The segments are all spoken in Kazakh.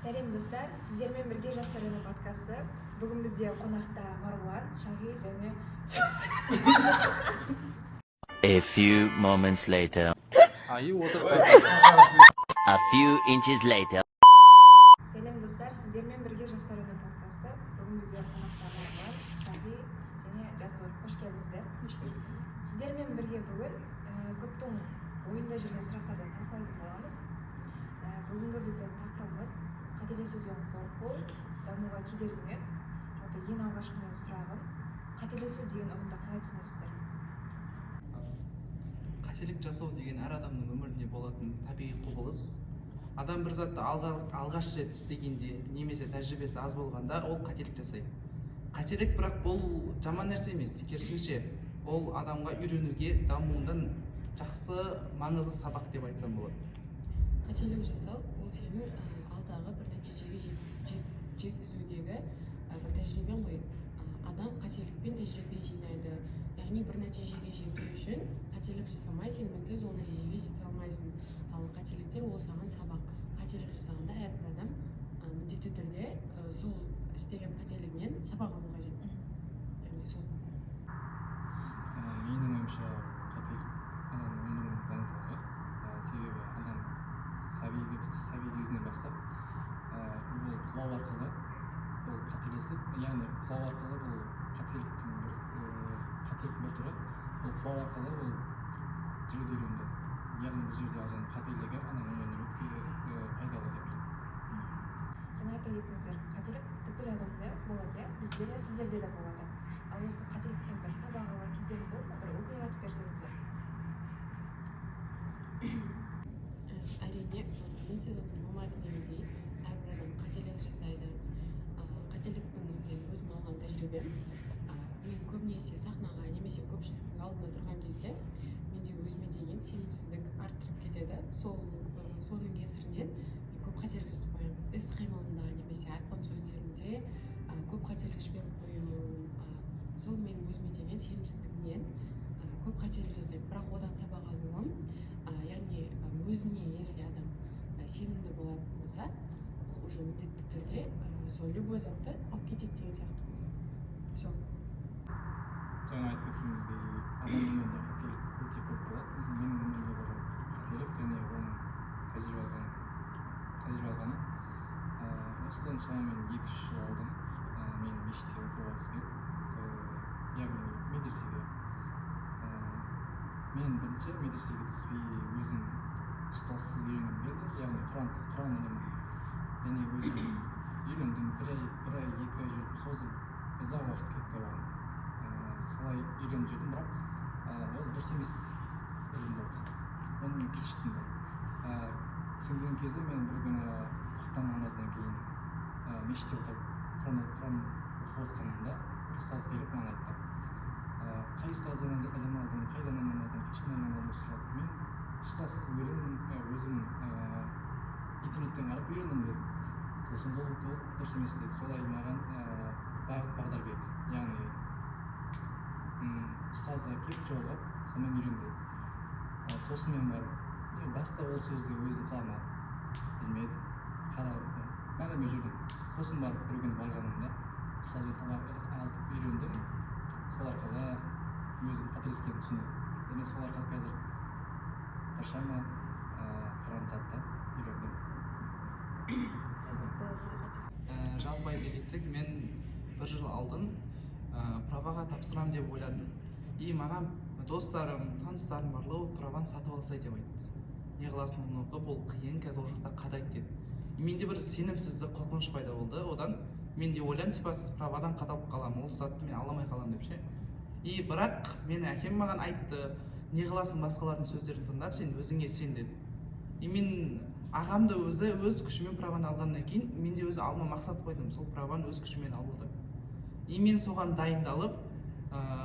Сәлем, достар! Сіздермен бірге «Жастар үні» подкасты. Бүгін бізде қонақта Марғұлан, Шахи және A few moments later. Айы отырып. A few inches later. Сәлем, достар! Сіздермен бірге «Жастар үні» подкасты. Бүгін бізде қонақта Марғұлан, Шахи және Жасур. Қош келдіңіздер! Сіздермен бірге бүгін көптің ойында жүрген сұрақтарды талқылайтын боламыз. Бүгінгі біздің тақырыбымыз: қателесуден қорқу дамуға кедергі ме? Жалпы, ең алғашқы менің сұрағым: қателесу деген ұғымды қалай түсінесіздер? Қателік жасау деген әр адамның өмірінде болатын табиғи құбылыс. Адам бір затты алғаш рет істегенде немесе тәжірибесі аз болғанда, ол қателік жасайды. Қателік, бірақ, бұл жаман нәрсе емес, керісінше, ол адамға үйренуге, дамуында жақсы, маңызды сабақ деп айтсам болады. Қателік жасау ол сенің алдағы бір нәтижеге жеткізудегі бір тәжірибең ғой. Адам қателікпен тәжірибе жинайды, яғни бір нәтижеге жету үшін қателік жасамай, сен мінсіз ол нәтижеге жете алмайсың. Ал қателіктер ол саған сабақ. Қателік жасағанда әрбір адам міндетті түрде сол істеген қателігінен сабақ алу қажет, яғни сол. Менің ойымша, қателік адамның өмірінің заңдылығы. Себебі адам сәби кезінен бастап ол құлау арқылы, ол қателесіп, яғни құлау арқылы, бұл қателіктің бір түрі, ол құлау арқылы ол жүруді үйренді. Яғни бұл жерде адамның қателігі ананың өміріне өте пайдалы деп білемін. Жаңа айта кеттіңіздер, қателік бүкіл адамда болады, иә, бізде де, сіздерде де болады. Ал осы қателіктен бір сабақ алған кездеріңіз болды ма? Бір оқиға айтып берсеңіздер. Әрине, мінсіз адам болмайды дегендей, әрбір адам қателік жасайды. Қателіктің мен өзім алған тәжірибем, мен көбінесе сахнаға немесе көпшіліктің алдында тұрған кезде менде өзіме деген сенімсіздік арттырып кетеді. Сол соның кесірінен мен көп қателік жасап қоямын. Іс қимылымда немесе айтқан сөздерімде көп қателік жіберіп қоюым, сол менің өзіме деген сенімсіздігімнен көп қателік жасаймын. Бірақ одан сабақ алуым, яғни өзіне если адам сенімді болатын болса, ол уже міндетті түрде сол любой затты алып кетеді деген сияқты. Сол. Жаңа айтып кеткеніміздей, адам өмірінде қателік өте көп болады. Менің өмірімде болған қателік және оның тәжірибе алғаным, осыдан шамамен 2-3 жыл алдын мен мешітке оқуға түскен, яғни медресеге. Мен бірінші медресеге түспей, өзім ұстазсыз үйренгім келді, яғни құран ілімін. Және өзім үйрендім, бір ай, 2 ай жүрдім, созып ұзақ уақыт кетті оған. Солай үйреніп жүрдім, бірақ ол дұрыс емес ілім болды. Оны мен кеш түсіндім. Түсінген кезде мен бір күні құптан намазынан кейін мешітте отырып құран оқып отқанымда, бір ұстаз келіп маған айтты: «Қай ұстаздан ілім алдың, қайдан ілім алдың, қашан ілім алдың?» – деп сұрады. Мен ұстазсыз өлім, өзім интернеттен қарап үйрендім дедім. Сосын ол дұрыс емес деді. Солай маған бағыт бағдар берді, яғни ұстазға келіп жолығып, сонымен үйрен деді. Сосын мен барып, баста ол сөзді өзім құлағыма ілмедім, қарап мәлімей жүрдім. Сосын барып бір күні барғанымда ұстазбен сабақ алып үйрендім. Сол арқылы өзім қателескенімді түсіндім және сол арқылы қазір біршама құран жаттап үйрендім. Себеп болады ма қателік? Жалпы айта кетсек, мен бір жыл алдын праваға тапсырам деп ойладым. И маған достарым, таныстарым барлығы праваны сатып алсай деп айтты, не қыласың оны оқып, ол қиын, қазір ол жақта қадайды деді. И менде бір сенімсіздік, қорқыныш пайда болды одан. Мен де ойлаймын, типа, правадан қадалып қаламын, ол затты мен ала алмай қаламын деп ше. И бірақ менің әкем маған айтты: «Не қыласың басқалардың сөздерін тыңдап, сен өзіңе сен», – деді. И мен ағам да өзі өз күшімен праваны алғаннан кейін, мен де өзі алма мақсат қойдым сол праваны өз күшіммен алуды. И мен соған дайындалып,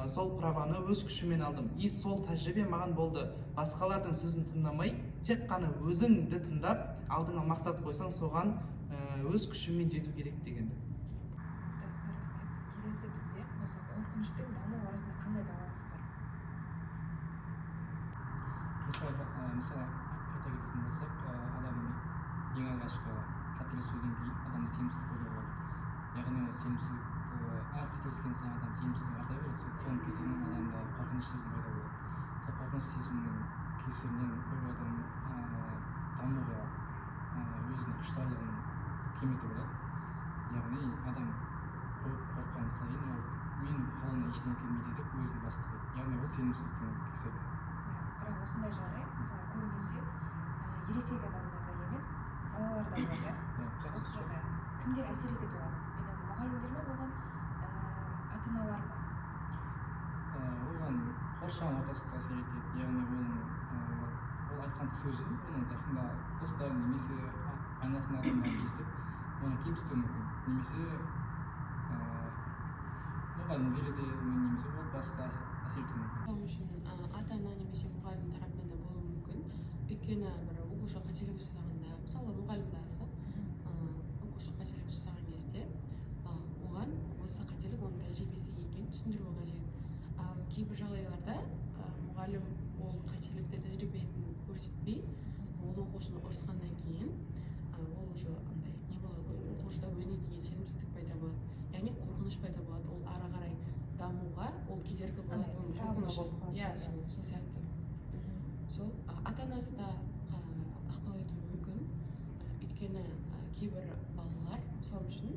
сол праваны өз күшіммен алдым. И сол тәжірибе маған болды: басқалардың сөзін тыңдамай, тек қана өзіңді тыңдап, алдыңа мақсат қойсаң, соған өз күшіңмен жету керек дегенді. Жақсы, рахмет. Келесі бізде осы қорқыныш пен даму арасында қандай байланыс бар? Мысалы айта кететін болсақ, адам ең алғашқы Қателесуден кейін адамда сенімсіздік пайда болады. Яғни ол сенімсіздік, әр қателескен сайын адам сенімсіздік арта береді. Соның кесірінен адамда қорқыныш сезімі пайда болады. Сол қорқыныш сезімінің кесірінен көп адам дамуға өзінің құштарлығын кемітіп алады. Яғни адам көп қорыққан сайын ол менің қолымнан ештеңе келмейді деп өзін басып тастайды. Яғни ол сенімсіздіктің кесірі. Иә, бірақ осындай жағдай, мысалы, көбінесе ересек адамдарда емес, балаларда болады, иә? Иә. Осы жағдай кімдер әсер етеді оған? Или мұғалімдер ме оған, ата аналар ма? Оған қоршаған ортасы да әсер етеді. Яғни оның ол айтқан сөзін оның жақында достары немесе айналасындағы адамдар естіп, оны кемсітуі мүмкін, немесе мұғалімдер де немесе отбасы да әсер етуі мүмкін. Мысалы үшін, ата ана немесе мұғалім тарапынан да болуы мүмкін. Өйткені бір оқушы қателік жасағанда, мысалы, мұғалімді алсақ, оқушы қателік жасаған кезде оған осы қателік оның тәжірибесі екенін түсіндіру қажет. Ал кейбір жағдайларда мұғалім ол қателікті тәжірибе ретінде көрсетпей, ол оқушыны ұрысқаннан кейін ол уже андай не болады ғой, оқушыда өзіне деген сенімсіздік пайда болады, яғни қорқыныш пайда болады. Ол ары қарай дамуға ол кедергі болады. Андай Оның травма қорқынышы. болып қалады Иә, сияқты. сол сияқты. Сол ата анасы да ықпал етуі мүмкін. Өйткені кейбір балалар, мысалы үшін,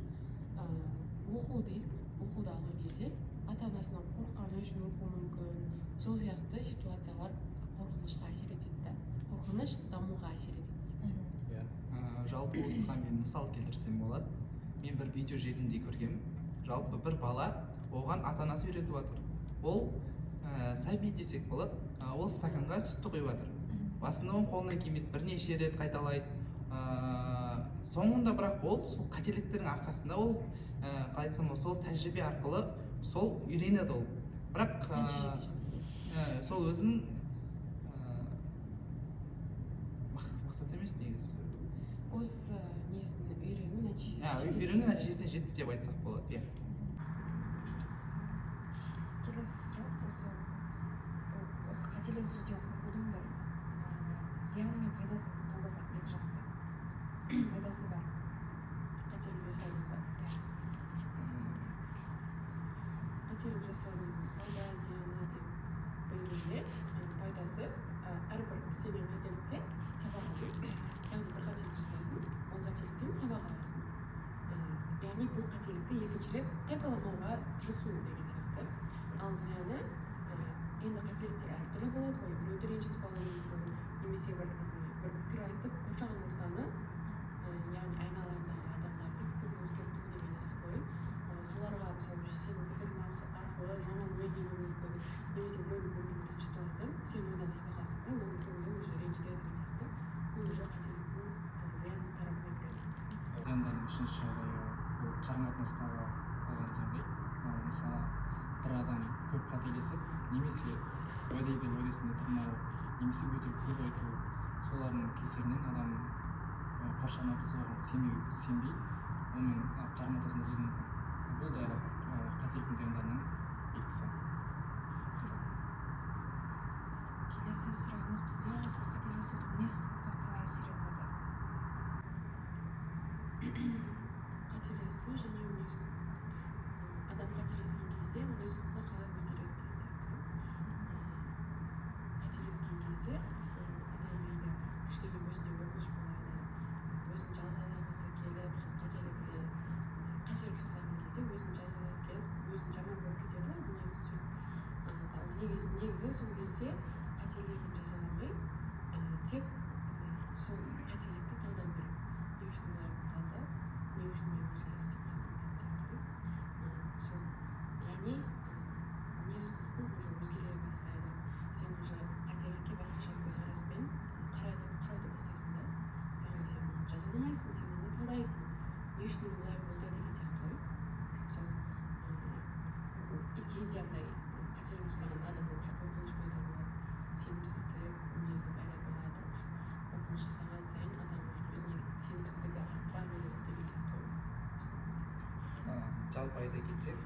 оқу дейік, оқуды алған кезде ата анасынан қорыққаны үшін оқуы мүмкін. Сол сияқты ситуациялар қорқынышқа әсер етеді да, қорқыныш дамуға әсер етеді негізі. Иә. Жалпы осыған мен мысал келтірсем болады. Мен бір видео желімде көргенмін. Жалпы бір бала, оған ата анасы үйретіп жатыр. Ол сәби десек болады. Ол стаканға сүтті құйып жатыр. Басында оның қолынан келмейді, бірнеше рет қайталайды. Соңында бірақ ол сол қателіктердің арқасында ол қалай айтсам болады, сол тәжірибе арқылы сол үйренеді ол. Бірақ Нәтижеге жетеді. Сол өзінің мақсат емес негізі. Осы несін үйрену нәтижесіне жетеді. Үйрену нәтижесіне жетті деп айтсақ болады, иә. Келесі сұрақ: осы қателесуден қорқудың бір зияны мен пайдасын талдасақ, екі жақты пайдасы бар. Қателік жасаудың ба? Иә. Қателік жасаудың пайда зияны деп бөлгенде, пайдасы әрбір істеген қателікте сабақ алу. Яғни бір қателік жасайсың, ол қателіктен сабақ аласың. Яғни бұл қателікті екінші рет қайталамауға тырысу деген сияқты. Ал зияны, енді қателіктер әртүрлі болады ғой. Біреуді ренжітіп алуы мүмкін немесе бір пікір айтып, қоршаған ортаны, яғни айналаңдағы адамдарды пікірін өзгерту деген сияқты ғой. Соларға, мысалы, сенің пікірің арқылы жаман ой келуі мүмкін немесе біреудің көңілін ренжітіп алсаң, сен одан сабақ алсаң да, оның көңілін уже ренжітеді деген сияқты. Бұл уже қателіктің зиян тарапына кіреді. Зияндардың үшінші жағдайы ол қарым қатынастағы болған жағдай. Мысалы, бір адам көп қателесіп немесе уәде беріп, уәдесінде тұрмау немесе өтірік көп айту, солардың кесірінен адам қоршаған ортасы оған сенбей, онымен қарым қатынасын үзуі мүмкін. Бұл да қателіктің зияндарының белгісі. Келесі сұрағымыз бізде: осы қателесудің мінез құлыққа қалай әсер етеді? Қателесу және мінез құлық. Адам қателескен кезде мінез құлқы қалай өзгереді деген сияқты ғой. Қателескен кезде адам енді кішкене өзіне өкініш болады, өзін жазалағысы келіп, сол қателікке, қателік жасаған кезде өзін жазалағысы келіп, өзін жаман көріп кетеді ғой, мінезі сөйтіп. Ал негізі сол кезде қателігін жазаламай, тек сол қателікті талдау керек: не үшін бұлай болып қалды, не үшін мен осылай істеп қалдым деген сияқты ғой. Сол, яғни мінез құлқың уже өзгере бастайды. Сен уже қателікке басқаша көзқараспен қарауды бастайсың да. Яғни сен оны жазаламайсың, сен оны талдайсың, не үшін олай болды деген сияқты ғой. Сол и кейде андай қателік жасаған адамда уже қорқыныш пайда болады, сенімсіздік мінезі пайда болады. Уже қорқыныш жасаған сайын адам уже өзіне сенімсіздігі арттыра береді деген сияқты ғой. Жалпы айта кетсек,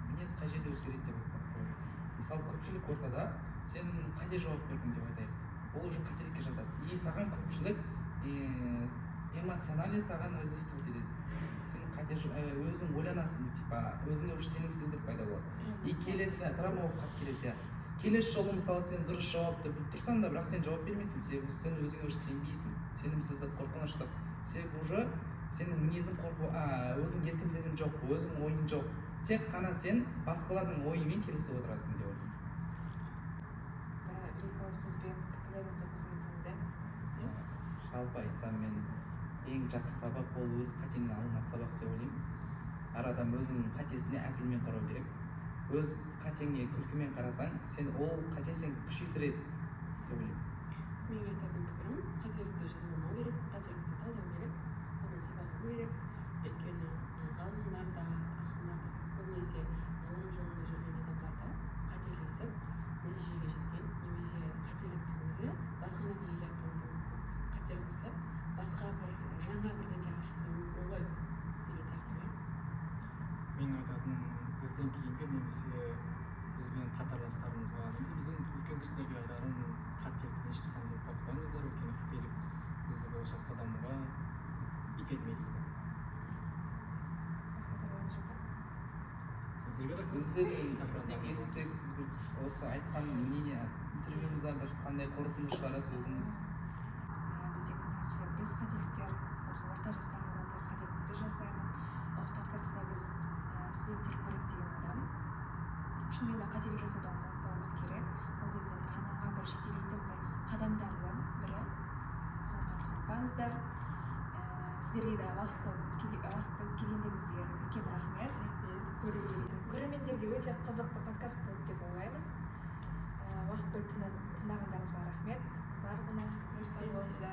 мінез қай жерде өзгереді деп айтсақ болады. Мысалы, көпшілік ортада сен қате жауап бердің деп айтайық, ол уже қателікке жатады. И саған көпшілік Эмоционально саған воздействовать етеді. Сен қате өзің ойланасың, типа өзіңде уже сенімсіздік пайда болады. И келесі травма болып қалып келеді, иә. Келесі жолы, мысалы, сен дұрыс жауапты біліп тұрсаң да, бірақ сен жауап бермейсің, себебі сен өзіңе уже сенбейсің. Сенімсіздік, қорқыныштық, себебі уже сенің мінезің қорқу, өзің еркіндігің жоқ, өзің ойың жоқ, тек қана сен басқалардың ойымен келісіп отырасың деп ойлаймын. Бір екі ауыз сөзбен пікірлеріңізді қоса кетсеңіздер. Жалпы айтсам, мен ең жақсы сабақ ол өз қатеңнен алынған сабақ деп ойлаймын. Әр адам өзінің қатесіне әзілмен қарау керек. Өз қатеңе күлкімен қарасаң, сен ол қате сені күшейтіреді деп ойлаймын. Менің айтатын пікірім: қателікті жазалмау керек, қателікті талдау керек, одан сабақ алу керек. Өйткені ғалымдар да, ақындар да, көбінесе ғылым жолында жүрген адамдар да қателесіп нәтижеге жеткен немесе қателіктің өзі басқа нәтижеге алып баруы да мүмкін. Қателік жасап, басқа бір жаңа бірдеңке ашу да мүмкін ғой деген сияқты ғой. Менің айтатыным, бізден кейінгі немесе бізбен қатарластарымызға немесе бізден үлкен кісілерге айтарым: қателіктен ешқандай қорықпаңыздар, өйткені қателік бізді болашаққа дамуға итермелейді. Басқа айтарларыңыз жоқ па? Сіздерге рахмет. Сіздерден бірдеңе естісек, сіз бір осы айтқан мнение интервьюмыздан бір қандай қорытынды шығарасыз өзіңіз? Бізде көбінесе біз қателіктер, осы орта жастағы адамдар қателік біз жасаймыз. Осы подкастта біз студенттер көреді деген ойдамын. Шынымен де қателік жасаудан қорықпауымыз керек, ол бізден арманға бір жетелейтін бір қадамдардың бірі. Сондықтан қорықпаңыздар. Сіздерге де уақыт бөліп келгендеріңізге үлкен рахмет. Рахмет. Көрермендерге өте қызықты подкаст болды деп ойлаймыз. Уақыт бөліп тыңдағандарыңызға рахмет барлығына. Сау болыңыздар.